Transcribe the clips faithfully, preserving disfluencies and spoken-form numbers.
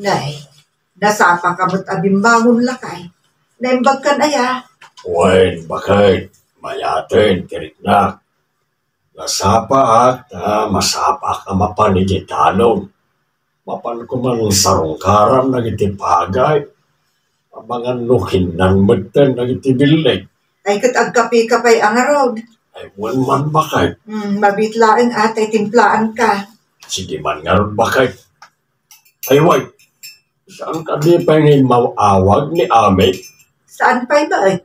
Nay, nasapaka met a bimmangon, lakay. Naimbagkan aya? Wen, baket, mayaten ti riknak. Nasapaak ta masapaak a mapan iti talon. Mapanko man sarungkaran dagiti pagay. Amangan no kinnan metten dagiti billig. Ay, ket agkapeka pay a ngarud. Ay, wen man, baket. Hmm, mabiit laeng a tay timplaanka. Sige man ngarud, baket. Ay, wen. Saan kadi pay nga immaw-awag ni Ami? Saan pay met?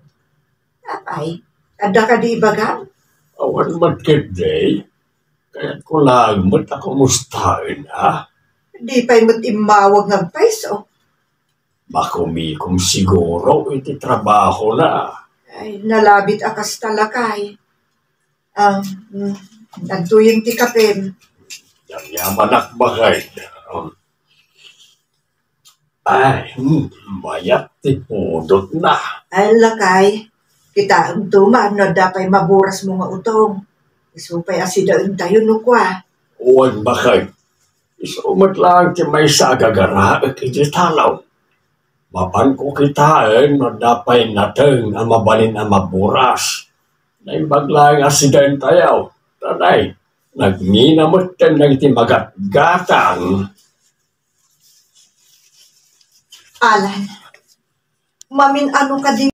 Apay, adda kadi ibagam? Awan met ketdi. Kayatko laeng met a kumustaen, a? Di pay met immawag nga agpayso. Makumikom siguro iti trabahona. Ay, nalabit a kasta, lakay. Ah, mm, adtoyen ti kapem. Yamyamanak, baket. Um, Ay, hmm, mayat ti pudotna. Ay, lakay, kitaem to man no adda pay maburasmo nga utong. Isu pay a sidaentayo no kua. Wen, baket. Isu met laeng ti maysa a gagaraek iti talon. Mapanko kitaen no adda pay nateng a mabalin a maburas. Naimbag laeng a sidaentayo. Tanay, nagngina metten dagiti magatgatang. Alan, mamin-ano kadi